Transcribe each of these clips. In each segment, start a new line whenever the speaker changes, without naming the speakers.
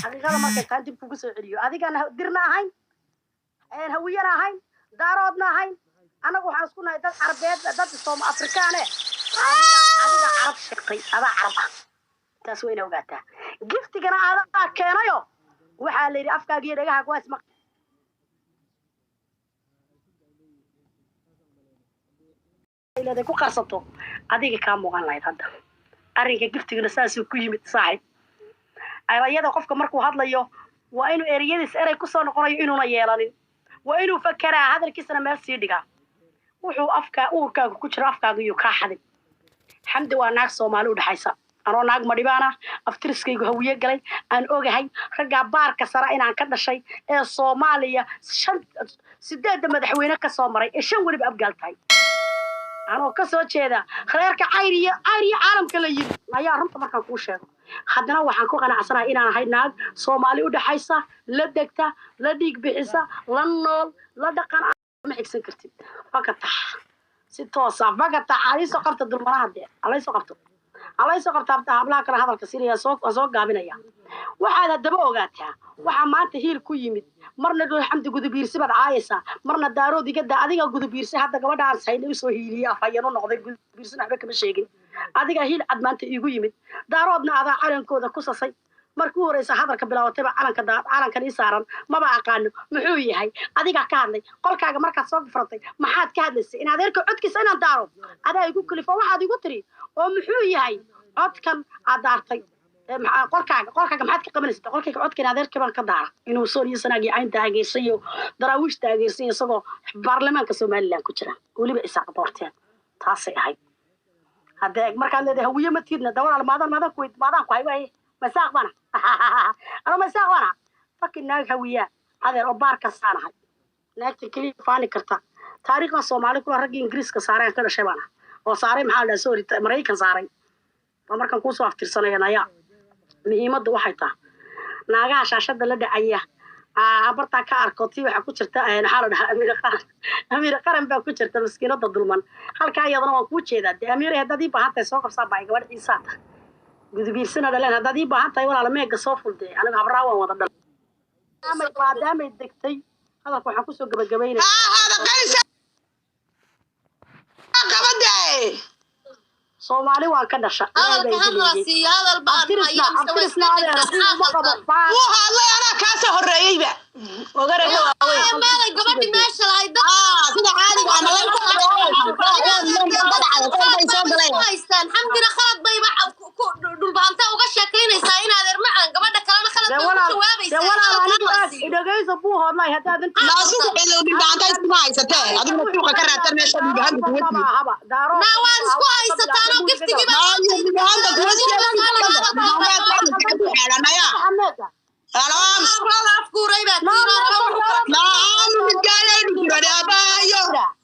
Xaqiiqada markay taan dib kugu soo celiyo, adigana Dirna ahayn, Hawiyana ahayn, Daaroodna ahayn, annagu waxaan isku nahay dad Carbeed, dad Soom Afrikaane. Adiga Carab sheegtay, adaa Carab ah, taas wayna ogaataa. Giftigana adaa keenayo. Waxaa la yidhi afkaaga iyo dhegahaaga waa isma leedahay ku qarsato, adiga kaa muuqan lahayd. Hadda arrinka giftigana saasuu ku yimid, saaxib. Erayada qofka markuu hadlayo waa inuu ereyadiis erey kusoo noqonayo inuuna yeelanin, waa inuu fakeraa, hadalkiisana meel sii dhigaa. Wuxuu afkaa uurkaaga ku jiro afkaaga iyuu kaa xadin. Xamdi waa naag Soomaali u dhexaysa, anoo naag Madhibaana, aftiriskaygu Hawiye galay, aan ogahay raggaa baarka sara inaan ka dhashay ee Soomaaliya shan sideedda madaxweyne ka soo maray ee shan weliba Abgaal tahay, anoo ka soo jeeda reerka Cayr iyo Cayr iyo caalamka la yiri ayaa. Runta markaan kuu sheego, haddana waxaan ku qanacsanahay inaan ahay naag Soomaali u dhexaysa, la degta, la dhiig bixisa, la nool, la dhaqan. Ma xigsan kartid fakatax si toosa fakatax. Alaysoo qabta dulmanaha dee, alaysoo qabto, alaysoo qabta. Hablaha kale hadalka siinaya, soo waan soo gaabinaya. Waxaad haddaba ogaataa waxaa maanta hiil ku yimid. Marna dhul Xamdi Gudubiirsi baad caayaysaa, marna Daarood iga daa. Adiga Gudubiirsi hadda gabadhaan hayna usoo hiiliyey, afhayeen u noqday. Gudubiirsina waxba kama sheegin. Adiga hiil cad maanta iigu yimid. Daaroodna adaa calankooda ku sasay. Markii u horeysa hadalka bilaabatayba calanka calankan ii saaran maba aqaano muxuu yahay, adigaa ka hadlay. Qolkaaga markaad soo furantay maxaad ka hadlaysay? In adeerka codkiisa inaan daaro adaa igu kalifo. Waxaad igu tiri oo muxuu yahay codkan aad daartay? Qolkaaga maxaad ka qabanaysa? Qolkayga codkan adeerkii baan ka daara inuu Sool iyo Sanaag iyo Cayn taageersan iyo Daraawiish taageersan iyo isagoo baarlamaanka Somaliland ku jira, weliba Isaaq doorteen. Taasay ahayd. Haddee markaad leedahay Hawiye ma tiidna dawalaal, maadaan ku maadaan ku hay waaye masaaq bana ano masaaq bana fucking naag Hawiyaa adeer oo baar kastaanahay, naagta keliya faani karta taariikhda Soomaali kula raggii Ingiriiska saareen ka dhashay bana oo saaray, maxaa la dhahaa, sorry, Maraykan saaray. Waa markaan kuusoo aftirsanaya. Naya, muhiimadda waxay tahay naagaha shaashada la dhacaya bartaa ka arko tii waxaa ku jirta, maxaa la dhahaa, Amiir Qaran, Amiir Qaran baa ku jirta, maskiinada dulman halkaa iyadana waan kuu jeedaa. Dee Amiir, haddaad ii baahan tahay soo qabsaa baa gabadh Ciisaa tahay, Gudubiirsana dhaleen. Haddaad ii baahan tahay walaala, meega soo fuldee. Aniga habraa waan wada dhalay maadaamay degtay. Hadalka waxaan kusoo gabagabaynaya
Ha qalisa qabade.
Soomaali waan ka dhasha. Ilaahay baa
Hadalka
igu
hadla
leeyay.
Siiyo hadal baan
Abtirisna
haya mise way
abtirisna
iska
adeer
dhigtaan
uma
maxaa
qabo
qaldan?
Baa
Wuu hadlay, anaa kaasoo horreeyeyba ogaraysa waaweyn.
Meelay gabadhi meesha lahayd.
Ah, sida caadiga ama
Isku haystaan. Xamdina khalad bayba Dhulbahanta uga sheekaynaysaa in adeer macaan, gabadha kalena khalad
dee
bay ugu
walaal, dee
jawaabaysaa.
walaal,
Hadalka
anigu
hadla
aad
siiyo.
Dhegeyso, buu hodlay haddaadan
Naasuku dhulbahanta iskuma haysatee, adiguna suuqa ka raadsan meesha dhulbahanta kuwa
maba ahaba Daarood.
Naa waad isku haysataan oo giftigii baa
Naayo dhulbahanta kuwa
Maxameeda
afguuray baa tiinoo.
Naamu midgaanay dhukurani abaayo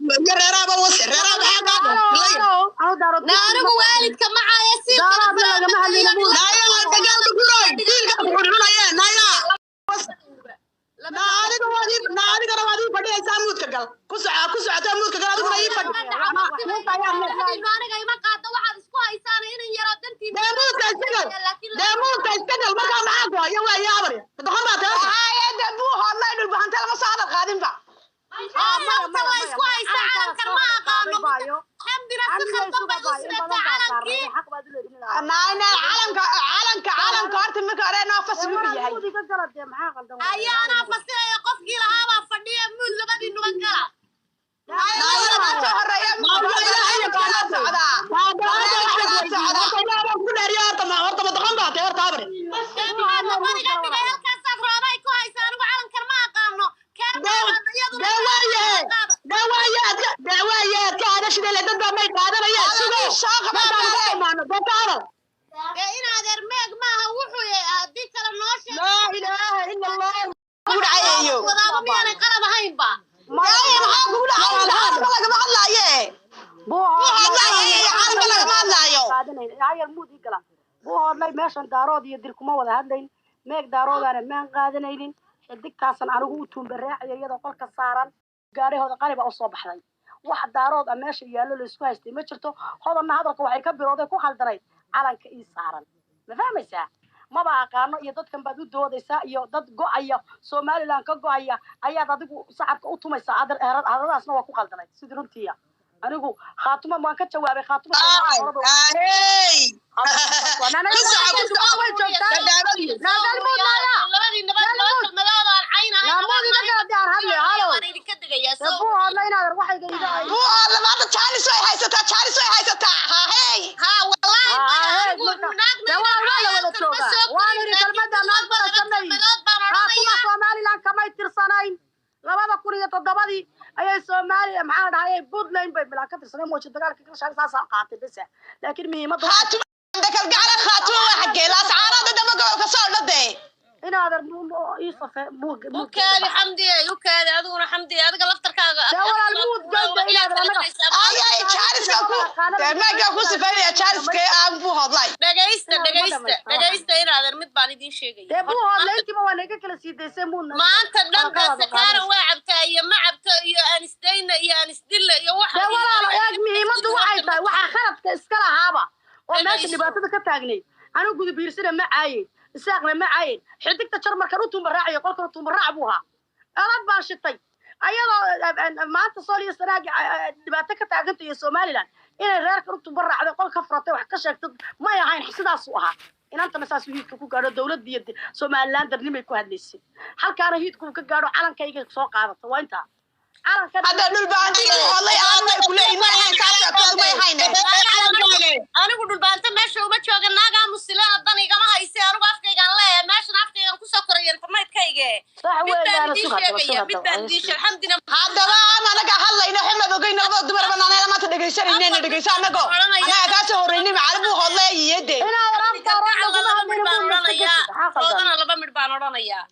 iyo reeraaba wase reeraaba xagaa.
Anu Daarood
Na anigu waalidka macaaya siilkana.
Daaroodna lagama hadlayno buu.
Naaya waa dagaal dhukuroy diilka kuxunxunayee naaya. Na adiga waad ii na adigana waad ii fadhiyaysaa. Muudka gal, ku soco, ku socotaa, muudka gal adiguna ii fadhi.
Aniga ima qaado waxaad isku haysaan inan yaroo dantiina.
Dee muudka iska gal, dee muudka iska gal. Markaa maxaa ku haya? Waa yaabari doqon baa tahay. Haye, dee buu hodlay, Dhulbahante lama soo hadal qaadinba.
Sababta waa isku haysa calankan ma aqaano. Xamdina si khaldan bay u sidatay calankii.
Naayna calanka calanka calanka horta marka hore noo fasli wuxuu yahay.
Ayaanaa fasilaya, qofkii lahaabaa fadhiya, muud labadii nuba gala.
Naayna soo horeeya socdaa.
Dee maxaad labadiga dhigay halkaasaad roobay ku haysa? Anigu calankan ma aqaano. Dee in adeer meeg maaha wuxuu yahay haddii kale noo sheeg. Wadaaba miyaanay qalab ahaynba?
Ayar muud ii gala. Buu hodlay meeshan Daarood iyo Dir kuma wada hadlayn. Meeg Daaroodaana maan qaadanaynin. Xidigtaasan anigu u tuumba raacaya iyadoo qolka saaran gaarihooda qaliba usoo baxday. Wax Daarood a meesha yaallo laysku haystay ma jirto. Hodanna hadalka waxay ka bilowday ku khaldanayd calanka ii saaran, ma fahmaysaa? Maba aqaano iyo dadkan baad u doodaysaa iyo dad go'aya, Somaliland ka go'aya ayaad adigu sacabka u tumaysaa. Hadaladaasna waa ku qaldanayd sidii runtiiya. Anigu Khaatuma waan ka jawaabay, Khaatuma.
Ahey. Ku soco, ku soco.
Way joogtaa.
Labadiinaba laba kelmadood aan caynahay.
Naamuud inaga haddii aan hadli halo.
Waan idinka degayaa so.
Buu hadla inaad waxayga iga
Buu alla maanta jaanis way haysataa, jaanis way haysataa. Hahey.
Ha wallahi.
Ah,
Maya,
hey,
anigu naagna
dee waa la wada
ma
joogaa.
soo
Waan
korin,
idhi
laakiin
kelmadda naag
laba
barasanay.
kelmadood baan
Khaatuma
odhanayaa.
Somaliland kamay tirsanayn. 2007-dii ayay Soomaaliya, maxaa la dhahay, Puntland bay bilaan ka tirsanay. Mooji dagaalka ka shalay saasaan qaatay bese, laakiin muhiimadda
Khaatuma kalgacala, Khaatuma waa xaggee? Laascaanood dama gobolka soo dhade.
Inaadan ii safe.
U kaadi, Xamdiye, u kaadi adiguna, Xamdiye, adiga laftarkaaga.
Dee walaal muud galda inaadan annaga.
Ayay jaaniska ku dee maagaa ku sifaynaya jaaniska aan buu hodlay.
Dhagaysta.
Inaad ma
Dhagaysta.
dhamaysto.
Dhagaysta inaadan, mid baan idiin sheegaya.
Dee buu hodla intiiba waa naga kala sii daysay muudna.
Maanta dhanka
Qalqalada
sakaara
qaadaysa.
waa cabtaa iyo ma cabto iyo anisdayna iyo anisdilla iyo waxa.
Dee walaalo eeg, muhiimaddu waxay tahay waxaa khaladka iska lahaaba oo meesha
Dhagayso.
dhibaatada ka taagnay. Anigu Gudubiirsina ma caayin, Isaaqna ma caayin. Xidigta Jarmarkan u tuumba raacayo, qolkan u tuumba raac buu ahaa. Alad baan shitay ayadoo maanta Sool iyo Sanaag dhibaato ka taaganta iyo Somaliland inay reerkan u tuumba raacday, qol ka furatay, wax ka sheegtay may ahayn. Sidaasuu ahaa inantana saasuu hiidka ku gaadho. Dowladda iyo Somaliland darnimay ku hadlaysay, halkaana hiidku ka gaadho. Calankayga soo qaadata waa intaa calankan.
Hadda Dhulbaanti buu hodlay aan way ku leeyihin ma ahayn saas oo kale may hayne.
Anigu Dhulbaanta meesha uma jooga, naagaa musilana dan igama hayse. Anigu afkaygaan leeyahay, meeshan afkaygaan kusoo koray internetkayge.
Sax
Mid baan
weeyaana
idiin
sug haddaba,
sheegaya,
sug
mid baan
haddaba.
idiin sheegay, Xamdina.
Haddaba aan anaga hadlayno, ximad ogeyn labada dumar banaan maanta dhegaysanayna. Dhegaysa anago anaga kaa soo horreynay macalin buu hodlay iyade.
Inaad afka
Laba
laguma
mid
hadlin
baan
muudna iska
odhanayaa.
geshid maxaa qaldan?
Roodana laba mid baan odhanayaa.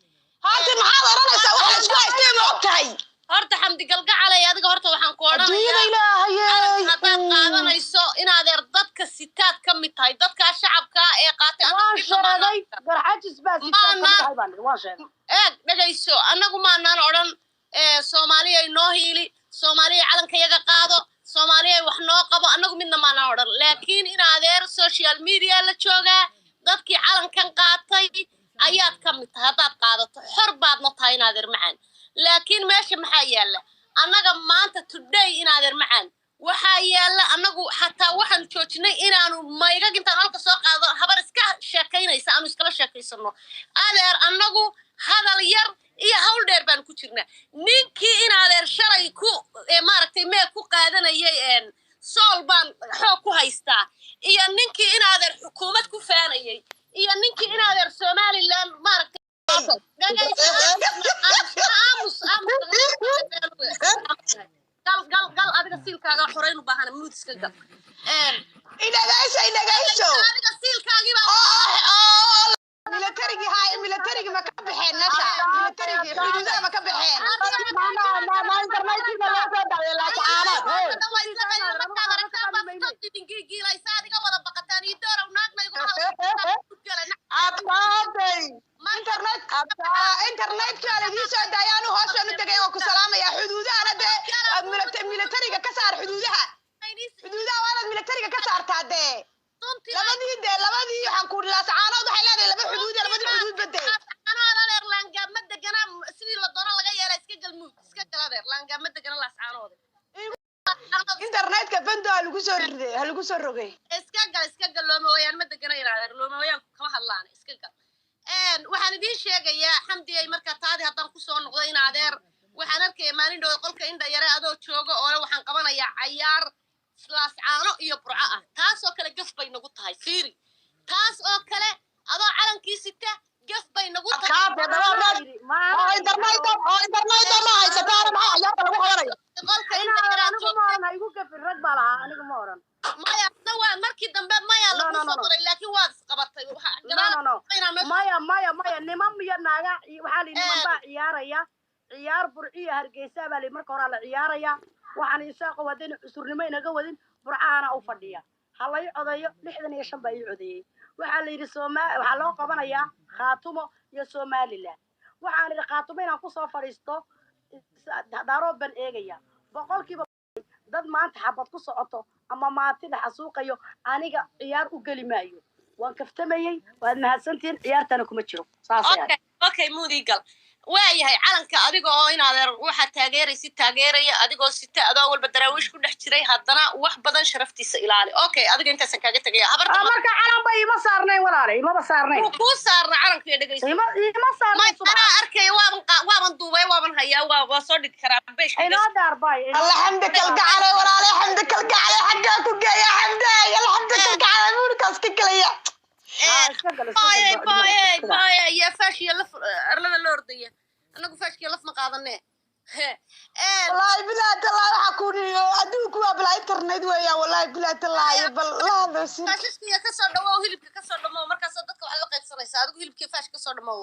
Haati maxaad odhanaysaa? Waxa isku haystee ma og tahay?
Horta Xamdi Galgacalay, adiga horta waxaan ku
adduunyada
odhanayaa,
ilaahayey,
haddaad qaadanayso inaadeer dadka sitaad ka mid tahay, dadkaa shacabkaa ee qaatay annagu
Waan
midna maanaan
sheegay Garxajis baa sitaa kamid ahay baan idhi, waan sheegay.
Eeg, dhegayso, annagu maanaan odhan Soomaaliya noo hiili, Soomaaliya calanka yaga qaado, Soomaaliya wax noo qabo, annagu midna maanaan odhan. Laakiin in adeer social media la joogaa, dadkii calankan qaatay ayaad ka mid tahay. Haddaad qaadato xor baadna tahay, in adeer macaan. Laakiin meesha maxaa yaalla annaga maanta today, in adeer macaan? Waxaa yaalla annagu xataa waxaanu joojinay inaanu maygag intaan halka soo qaado habar iska sheekaynaysa aanu iskala sheekaysano. Adeer, annagu hadal yar iyo hawl dheer baanu ku jirnaa. Ninkii in adeer shalay ku maaragtay mee ku qaadanayay Sool baan xoog ku haystaa, iyo ninkii in adeer xukuumad ku faanayay, iyo ninkii in adeer Somaliland maaragtay. Dhagayso, aamus, aamus, gal gal gal. Adiga siilkaaga xorayn u baahana, muud iska gal.
Inagayso, inagayso.
Adiga siilkaagii baa
Oo militarigii haay, militarigii ma ka baxeen meesha? Militarigii xuduudaha ma ka baxeen?
Ma internetka loo soo dhacay Laascaanood, hey.
Abtaaday internet internetka la idiin soo daaya. Anu hooshaan u tegay oo ku salaamaya. Xuduudahana dee aad militariga ka saar xuduudaha. Xuduudaha waa inaad militariga ka saartaa dee. Labadii dee, labadii waxaan ku Laascaanood waxay leedahay laba xuduud, labadii xuduud bade.
Sidii la doono laga yeela, iska galmuud, iska gal adeer, laangaama degana Laascaanood.
Internetka bando ha lagu soo riday, ha lagu soo rogay.
Iska gal, iska gal. Looma ooyaan ma degana inadeer, looma ooyaanku kama hadlaan, iska gal. Waxaan idiin sheegayaa, Xamdiyay, marka taadi haddaan kusoo noqdo, in adeer waxaan arkaya maalin dhow qolka indha yare adoo jooga oo le waxaan qabanayaa cayaar Laascaano iyo Burco ah. Taas oo kale gaf bay nagu tahay. Fiiri, taas oo kale adoo calankii sita gaf bay nagu tahay.
Adkaatay dhawaaqaad oo internet oo internet ma haysataana, maxaa ciyaarta lagu qabanayo?
Qolka indha
Inaadan
yaraa
anigu ma
joogta.
oran, ha igu gafin, rag baa lahaa, anigu ma oran.
Maya, adna waa markii dambe maya
No,
lagu
no, no,
soo
no.
qoray, laakiin waad isqabatay. Waxa
No,
gadaal
no, no.
inaa meesha
Maya, maya, maya, niman iyo naaga waxaa la yidhi niman baa ciyaaraya ciyaar Burciya Hargeysa baa la yidhi. Marka horaa la ciyaaraya waxaan Isaaqo haddayna cusurnimo inaga wadin, Burcahana u fadhiya ha lay codeeyo. 65 baa ii codeeyey. Waxaa la yidhi Soma waxaa loo qabanayaa Khaatumo iyo Somaliland. Waxaan idhi Khaatumo inaan kusoo fadhiisto Daarood baan eegaya 100%. Dad maanta xabad ku socoto ama maantida xasuuqayo aniga ciyaar u geli maayo. Waan kaftamayey, waad mahadsantihiin, ciyaartana kuma jiro, saasay ahayd.
Okay, muudi gal. Waayahay, calanka adiga oo in adeer waxaad taageeraysid taageeraya, adigoo sita, adoo walba Daraawiish ku dhex jiray, haddana wax badan sharaftiisa ilaali. Okay, adiga intaasaan kaaga tegaya, habarta.
Marka calan ba ima saarnayn, walaale, imaba saarnayn.
Wuu kuu saarna calanka iyo dhegeyso.
Ima saarnayn.
May, anaa arkaya, waaban duubay, waaban hayaa, waa soo dhigi karaa beeshka.
Inoo daarbay.
Alla Xamdi kalgacale, walaale, Xamdi kalgacale, xaggaa ku geeya Xamdaay. Alla Xamdi kalgacale muurkaas ka gelaya.
Baayay, baayay, baayay, yaa faash iyo laf arlada la ordaya. Annagu faashkiyo laf ma qaadane.
Wallaahi bilaa tallaahi, waxaa ku dhiyo adduunku waa bilaa internet weeyaan. Wallaahi bilaa tallaahi, bal la hadlaysin.
Faashaskiya kasoo dhawow, hilibka kasoo dhamow, markaasoo dadka waxaad la qaybsanaysaa. Adigu hilibkii faash kasoo dhamow.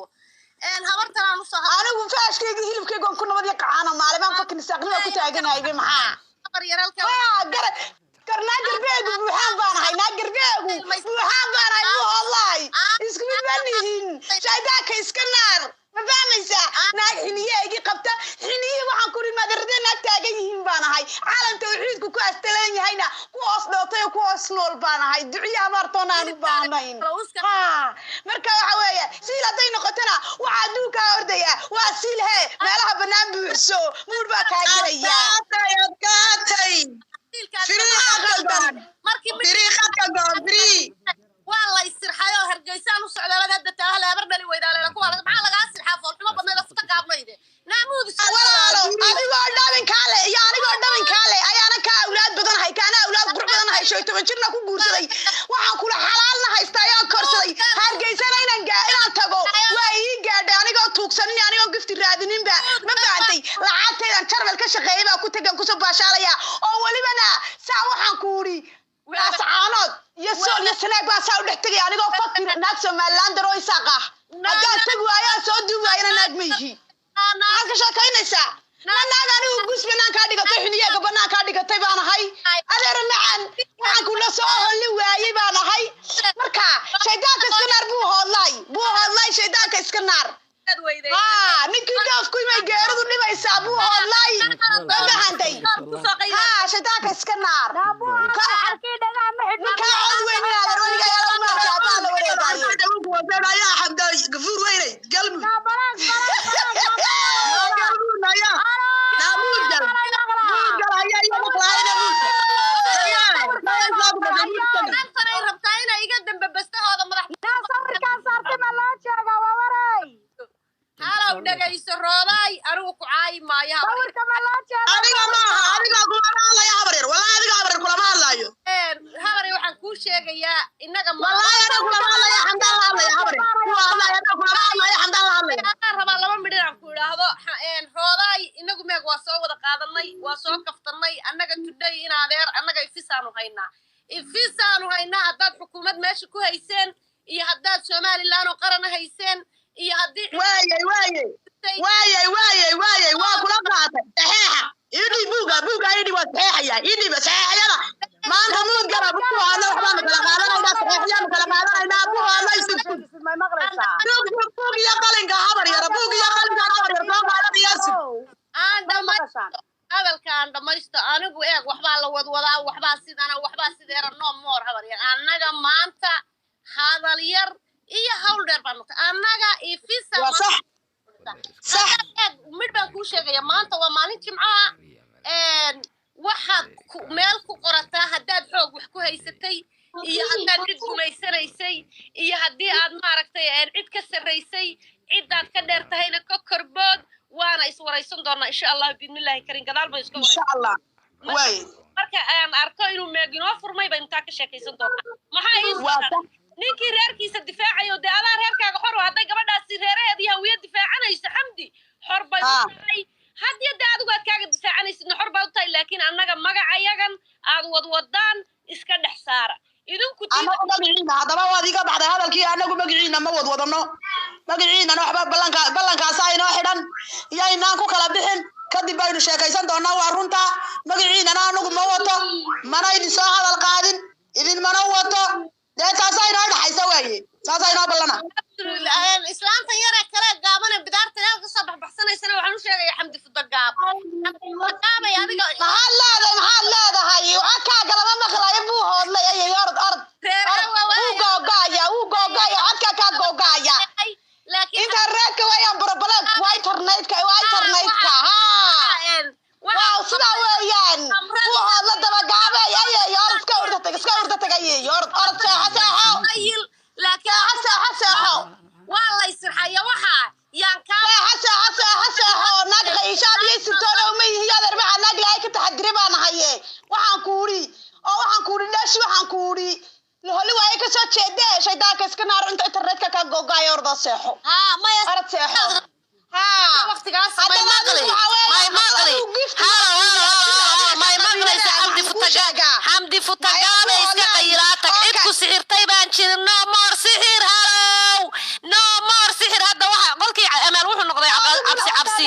Habartan aan usoo
Anigu faashkayga, hilibkayga waan ku nabad yaqaana, maalimaan fakin saaqnima ku taaganaybe, maxaa?
Habar yaraalka.
Haa, gara gar naa garbeegu buuxaan baan ahay, naa garbeegu buuxaan baan ahay. Buu wallahi isku mid baan nihin, shaydaanka iska naar, ma fahmaysaa? Naag xiniyahaygii qabta, xiniyihii waxaan ku madarade naag taagan yihiin baan ahay. Calan tawxiidku ku astalan yahayna ku hoos dhootay oo ku hoos nool baan ahay. Duciya abaartoona aan u baahnayn. Ha, marka waxa weeye, siil hadday noqotona, waxaa adduunkaa ordaya waa siil. Hee, meelaha bannaan buuxso, muur baa kaa gelaya.
Adkaatay, adkaatay. Free qaldan.
Markii mid
Free khadka goon, free.
Waa la isirxay oo Hargeysaan u socdaalad hadda taa habar dhali weydaaleela kuwa maxaa lagaa sirxaa? Foolxumo badneed, futa gaabnayde naamuud.
Walaalo, adigoo dhabinkaa le iyo anigoo dhabinkaa le ayaana kaa awlaad badanahay, kaana awlaad qurux badanahay, 15 jirna ku guursaday. Waxaan kula xalaalna haysta ayaan korsaday. Hargeysana inaan tago waa ii gaadhay, anigoo tuugsanin, anigoo gifti raadininba, ma fahantay? Lacagtaydan Jarmal ka shaqeeyay baa ku tegan, kusoo baashaalaya oo welibana saa waxaan ku uri Laascaanood iyo Sool iyo Sanaag baan saa u dhex tegaya, anigoo fakir naag Somaliland daroo Isaaq ah. Haddaan tegi waayo, aan soo duubi waayana, naag ma yihi. Maxaad ka sheekaynaysaa? Na naag anigu gus banaankaa dhigatay, xiniyeega banaankaa dhigatay baan ahay. Adeera macaan, waxaan kula soo holli waayey baan ahay. Marka shaydaanka iska naar, buu hoodlay, buu hoodlay, shaydaanka iska naar. Ha, ninkii dhoofku imay geeridu dhibaysaa, buu hoodlay, ma fahantay? Ha, shaydaanka iska naar. Ninkaa cod weyn inaadan weligaa yala umaarka baa la wareegaaye.
Ayaa Xamda Gafuur weynay Galmud. Galmud ayaa. Naa muudgal. Muudgal ayaa iyo maqlaayana muudgal. Ayaa.
Maantanay rabtaa inay iga dambe bastahooda madax.
Sawirkaan saartay ma loo jeedaa? Waa waray.
Halow, dhegayso Roodaay, anigu ku caayi maayo, habar.
Sawirka ma loo jeedaa?
Adiga maaha, adiga kulama hadlayo habar yar. Wallahi adiga habar yar kulama hadlayo.
Habari, waxaan kuu sheegayaa innaga
Wallahi aniga kulama hadlayo, Xamdaan la hadlaya habar yar. Kuwa hadlaya aniga kulama hadlayo, Xamdaan la hadlaya.
Waxaan rabaa laba midhin aan ku idhaahdo. Roodaay, inagu meeg waa soo wada qaadanay, waa soo kaftanay. Annaga today in adeer, annaga ifisaanu haynaa, ifisaanu haynaa. Haddaad xukuumad meesha ku hayseen iyo haddaad Somaliland oo qarana hayseen iyo haddii
Waayay, waayay. Waayay, waayay, waayay, waa kula qaatay. Saxeexa. Idhi buuga, buuga idhi, waa saxeexaya. Idhi saxeexyada. Maanta muud gala buu hadla, waxbaanu kala qaadanaynaa, saxeexyaanu kala qaadanaynaa, buu hadlay sug sug.
May maqlaysaa?
Buug buug buug iyo qalinka habar yar, buug iyo qalinka habar yar soo qaadanaya sug.
Aan
May
dhammaysto
maqashaan?
Hadalka aan dhammaysto anigu. Eeg, waxbaa la wadwadaa, waxbaa sidana, waxbaa sideera. No more, habar yar. Annaga maanta hadal yar iyo hawl dheer baan nugtay annaga ifisa.
Waa sax. Sax.
Eeg, mid baan kuu sheegaya. Maanta waa maalin Jimcaha. Waxaad meel ku qorataa haddaad xoog wax ku haysatay iyo haddaad cid gumaysanaysay iyo haddii aad maaragtay cid ka sarraysay, ciddaad ka dheer tahayna ka korbood. Waana iswaraysan doonaa insha Allah, biidnillahi karim, gadaal baynu iska
Insha Allah. Waay.
Marka aan arko inuu meeg inoo furmay baynu taa ka sheekaysan doonaa. Maxaa ii
Waa
soo
sax.
ninkii reerkiisa difaacayo dee adaa reerkaaga xor oo hadday gabadhaasi reeraheeda iyo Hawiye difaacanayso, Xamdi xor bay u tahay. Haddii dee adigu aad kaaga difaacanaysidna xor baad u tahay, laakiin annaga magacayagan aad wadwadaan iska dhex saara idinku.
Annagu magaciina haddaba waad iga baxday hadalkii. Annagu magaciina ma wadwadano, magaciinana waxba ballanka ballankaasaa inoo xidhan iyo inaan ku kala bixin. Kadib baynu sheekaysan doonaa. Waa runta, magaciinana anagu ma wato, mana idin soo hadal qaadin, idin mana wato. Dee taasaa inoo dhexaysa waaye, saasaa inoo ballana.
Islaantan yaree kale gaabane bidaarta meel kasoo baxbaxsanaysana waxaan u sheegaya, Xamdi fudo gaab, gaabay adiga.
Maxaad leedahay? Maxaad leedahay? Codkaaga lama maqlayo, buu hoodlay. Ayay, orod, orod,
Reer
orod. Wuu googo'aya, Internetka weeyaan problem, waa internetka, waa internetka, ha. Waaw, sidaa weeyaan. Wuxood la dabagaabay ayay, orod iska urda tag, iska urda tag ayay, orod, orod, seexo, seexo.
Qayil laakiin
Seexo, seexo, seexo.
Waa la ysirxaya, waxaa yaan kaa
Seexo, seexo, seexo, seexo. Naag qayshaab iyo sirtoona uma yihi adeer maxaa naag ilaahay ka taxadire baan ahaye. Waxaan kuuri oo waxaan kuuri dhashi, waxaan kuuri holi waaye ka soo jeedee, shaydaanka iska naar, inta internetka ka googaayo, ordoo seexo.
Haa, maya.
Orod seexo, ha.
Waqtigaas may
Haddana
maqli
adigu waxaa weeye,
may
haddana
maqli
adigu gift
Halo, halo, halo, halo, may maqlaysa? Xamdi
Waxaan kuu
Futaga
sheegaa.
Xamdi Futagaaba iska qayilaa tag, cid ku sixirtay baan jirin. No more sixir, halow, no more sixir. Hadda waxa qolkii Amaal wuxuu noqday cabsi cabsi.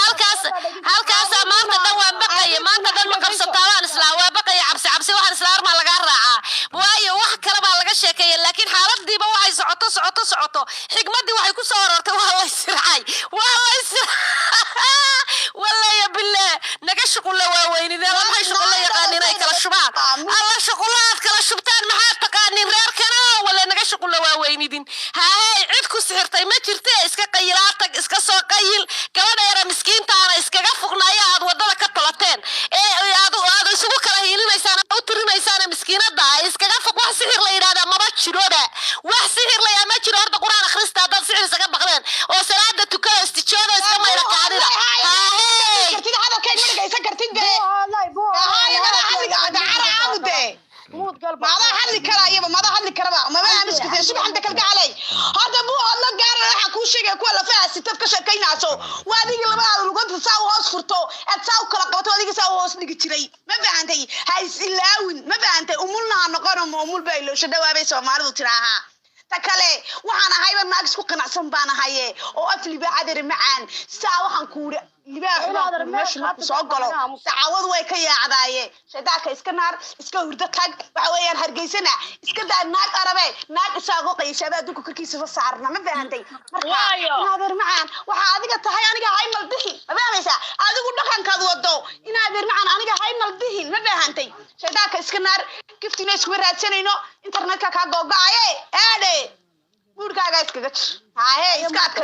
Halkaas halkaasaa maanta dhan waan baqaya, maanta dhan ma qabsataa waan islaa, waa baqaya, cabsi cabsi. Waxaan islaa armaa lagaa raacaa, waayo wax kale baa laga sheekeeya, laakiin xaaladiiba waxay socoto socoto socoto, xigmaddii waxay ku soo aroortay waa la isirxay, waa la isirxay. Wallaya billaah, naga shuqulla waa weynideen. Alla maxay shuqulla yaqaanin ay kala shubaan? Alla shuqulla aad kala shubtaan maxaad taqaanin reerkana? Walla naga shuqulla waa weynidin. Haahey, cid ku sixirtay ma jirte, iska qayilaa tag, iska soo qayil. Gabadha yara miskiintaana iskaga fuqnaya aad wadada ka tolateen ee aad isugu kala hiilinaysaan, u tirinaysaan miskiinada iskaga fuq. Wax sixir la yidhahdaa maba jiroba, wax sixir la yidhahdaa ma jiro. Horta Quraan akhrista haddaad sixir isaga baqdeen, oo salaada tukada, istijooda, iska mayra kaadida. Haahey.
Kartid hadalkayga ma dhegaysan kartid be. Haaya, mada hadli cara aamude.
Muud galba.
Madaa hadli karaayaba, madaa hadli karaba, maba aamuskatay subaxanta kalgacalay. Hadda buu hadla gaara, waxaa kuu sheegaya kuwa lafaha sitad ka sheekaynaaso. Waa adigii labadaada luganta saa u hoos furto, aad saa u kala qabato, adiga saa u hoos dhigi jiray, ma fahantay? Ha is ilaawin, ma fahantay? Umulna ha noqono, ma umul baa iloosho dhawaabay Soomaalidu tiraahaa. Ta kale, waxaan ahayba naag isku qanacsan baan ahaye oo af libaax adere macaan saa waxaan kuuri libaaxu baan kuuri meesha markuu soo galo dacawadu way ka yaacdaaye. Shaydaanka iska naar, iska hurdo tag. Waxa weeyaan Hargeysana iska daa naag Arabe, naag isaagoo qayashaaba adduunka korkiisa soo saarna, ma fahantay? Marka
Waayo.
inaadeer macaan, waxaa adiga tahay aniga hay malbixi, ma fahmaysaa? Adigu dhaqankaad wado, inaadeer macaan, aniga hay malbixin, ma fahantay? Shaydaanka iska naar, giftina iskuma raadsanayno, internetka kaa googo-aye, eedhe buurkaaga iskaga jir, hahe, iska adka.